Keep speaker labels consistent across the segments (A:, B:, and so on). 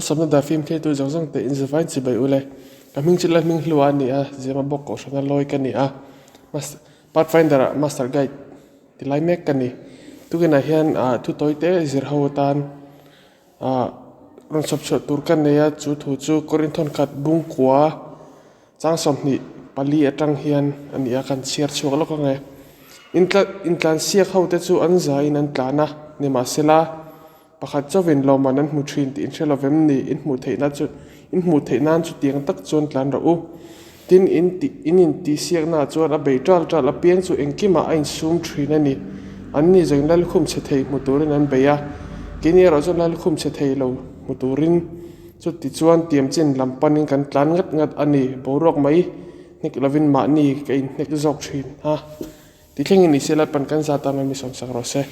A: Malsawmna dah fim theitu zawng zawng te in zavain chibai ule. Ka hming chu Lalhming Hlua a ni a, Zema bawk kohhrana lawi ka ni a, Pathfinder ah Master Guide ti lai mek ka ni. Tukinah hian thu tawi te zir ho atan rawn chhawp chhuah tur ka nei a, chu thu chu Korinthon khat bungkua chang 24 atang hian a ni a, kan chhiar chhuak lawk ang e. Intlansiak ho te chu an zaiin an tlan a, nimahsela Pakhat chauhin lawmman an hmu thin tih in hre lo vem ni? In hmuh theihna chu in hmuh theih nan chutiang tak chuan tlan rawh u. Tin, in tih in intihsiaknaah chuan a bei ṭal ṭal apiang chu engkimah a insum thin a ni. Anni zawng lalkhum chhe thei hmu turin an bei a, keini erawh chuan lalkhum chhe thei lo hmu turin chuti chuan tiam chin lam panin kan tlan ngat ngat a ni. Boruak mai hnek lovin mahni ka inhnek zawk thin a. Tithlengin ni se Lalpan kan zat a mi sawmsak rawh se.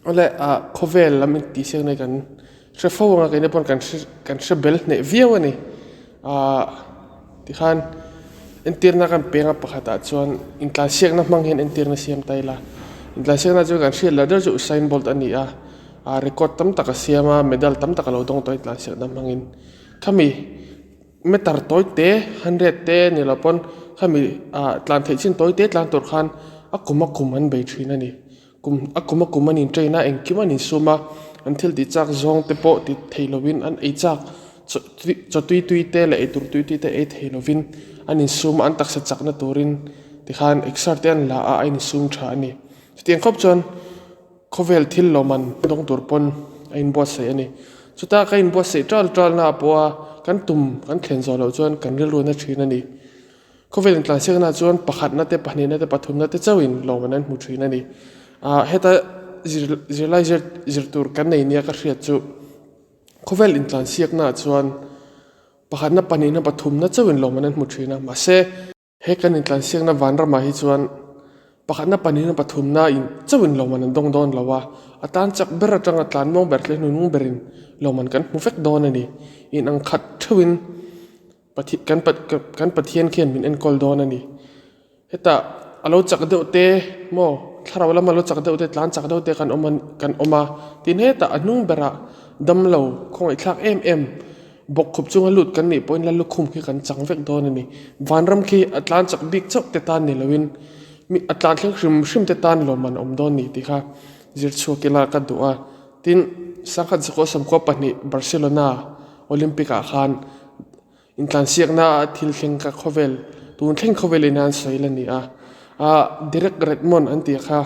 A: Awle ah khawvel lam in tih siak na hi kan hre fo ang a keini pawn kan hre kan hre bel hneh viau a ni. Ah tikhan entirna kan peng a pakhatah chuan intlansiakna hmang hian entirna siam ta ila. Intlansiakna chu kan hriat loh deuh chu Usain Bolt a ni a, ah record tam tak a siam a medal tam tak a lo dawng tawh a intlansiakna hmangin. Khami. Meter tawi te, hundred te ni lo pawn khami ah tlan theih chin tawi te tlan tur khan a kum a kum an bei thin a ni. Kum a kum a kum an in train a, engkim an insum a, an thil tih chak zawng te pawh ti thei lovin an ei chak chaw chaw tui tui te leh eitur tui tui te ei thei lovin an insum a, an taksa chakna turin tikhan exer te an la a, a insum tha a ni. Chutiang khawp chuan. Khawvel thil lawmman dawng tur pawn a inbuatsaih a ni. Chuta ka inbuatsaih ṭal ṭalna ah pawha kan tum kan thlen zawh loh chuan kan rilru na ṭhin a ni. Khawvel intlansiaknaah chuan pakhatna te, pahnihna te, pathumna te chauhin lawmman an hmu ṭhin a ni. Ah heta zir zirlai zir zir tur kan nei nia ka hriat chu khawvel intlansiaknaah chuan pakhatna, pahnihna, pathumna chauhin lawmman an hmu ṭhin a, mahse, He kan intlansiakna vanramah hi chuan pakhatna pahnihna pathumna in chauhin lawmman an dawng dawn lo a, a tan chak ber atanga tlan mawng ber hle hnunung berin lawmman kan hmu vek dawn a ni. In ang khat theuhin kan kan Pathian khian min enkawl dawn a ni. Hetah a lo chak deuh te maw thlarau lama lo chak deuh te tlan chak deuh te kan awm kan awm a, tin hetah a hnung berah damlo khawngaihthlak em em Bawkkhup chunga lut kan nih pawhin lal lukhum khi kan chang vek dawn a ni. Vanram khi a tlan chak bik chauh te tan ni loin mi a tlan thleng hrim hrim te tan lawmman a awm dawn ni tih kha zir chhuak ila ka duh a. Tin, Sangkhat Zakua Sawmkua pahnih Barcelona Olympic ah khan intlansiakna a thil thleng kha khawvel tun thleng khawvel in an sawi la ni a. Ah Derek Redmond an tih kha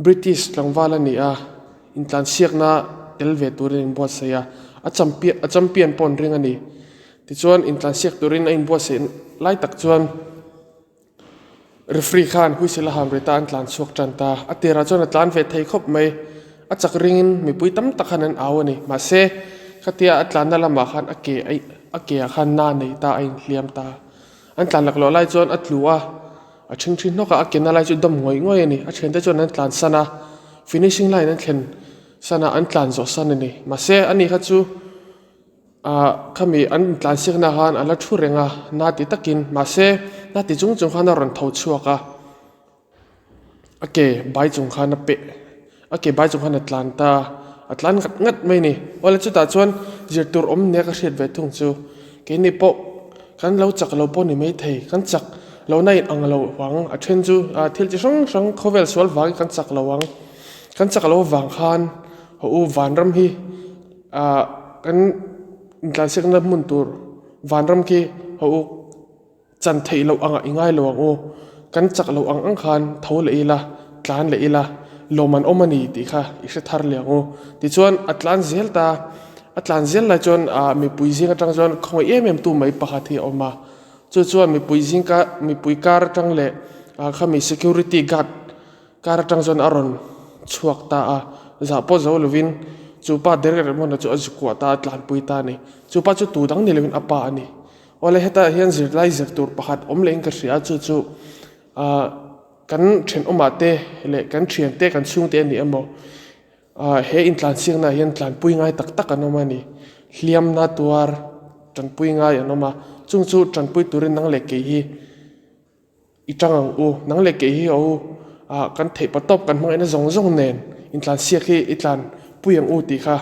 A: British tlangval a ni a, intlansiakna tel ve turin a inbuatsaih a, a champion a champion pawh an ring a ni. Tichuan intlansiak turin a inbuatsaih lai tak chuan referee khan whistle a han ri ta a, an tlan chhuak tan ta. A tirah chuan a tlan ve thei khawp mai, a chak ringin mipui tam tak khan an au a ni. Mahse, khatia a tlanna lamah khan a ke a ke ah khan na nei ta a inhliam ta. An tlan laklawh lai chuan a tlu a. A ṭhingṭhi hnawk a, a kena lai chu dawm ngawih ngawih a ni. A ṭhiante chuan an tlan san a, finishing line an thlen san a, an tlan zawh san a ni. Mahse, ani kha chu ah khami an intlan siakna khan a la ṭhu reng a, na ti takin. Mahse, na ti chung chung khan a rawn tho chhuak a, a ke bai chung khan a peh, a ke bai chung khan a tlan ta a, a tlan ngat ngat mai a ni. Awle chutah chuan zirtur awm nia ka hriat ve thung chu, keini pawh Kan lo chak lo pawh ni maithei, kan chak lo na in ang lo vang, a then chu thil chi hrang hrang khawvel sual vangin kan chak lo ang, kan chak lo vang khan haw u vanram hi ah kan intlansiakna hmun tur vanram khi haw u chan theih loh angah i ngai lo ang u, kan chak lo ang ang khan tho leh ila tlan leh ila lawm an awm a ni tih kha i hre thar leh ang u, tichuan a tlan zel ta. A tlan zel lai chuan ah mipui zing atang chuan khawngaih em em tu mai pakhat hi a awm a, chu chuan mipui zing ka mipui kar atang leh ah khami security guard kar atang chuan a rawn chhuak ta a, zah pawh zo lovin chu pa Derek Redmond-a chu a zu kuah ta a, tlanpui ta a ni. Chu pa chu tu dang ni lovin a pa a ni. Awle hetah hian zirlai zir tur pakhat awm leh in ka hria a, chu chu ah kan thenawmah te leh kan thiante kan chhungte a ni emaw Ah he intlansiaknaah hian tlanpui ngai tak tak an awm a ni. Hliamna tuar tanpui ngai an awm a, chung chu tanpui turin nang leh kei hi i tang ang u. Nang leh kei hi a u ah kan theih pa tawp kan hmangaihna zawng zawng nen intlansiak hi i tlanpui ang u tih kha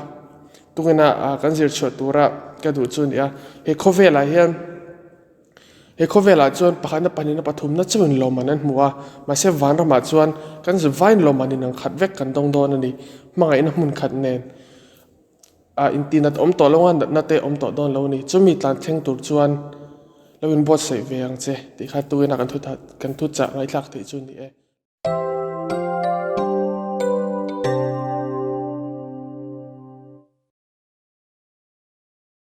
A: Tungina kan zir chhuah tura ka duh chu a ni a, he khawvelah hian he khawvelah chuan pakhatna pahnihna pathumna chauhin lawmman an hmu a, mahse vanramah chuan kan zavain lawmman inang khat vek kan dawng dawn a ni. Hmangaihna hmun khat nen ah intihnat awm tawh lo a, natna te awm tawh dawn lo a ni. Chumi tlan thleng tur chuan lo inbuatsaih ve ang che tih kha tungina kan thu chah ngaihthlak theih chu a ni e.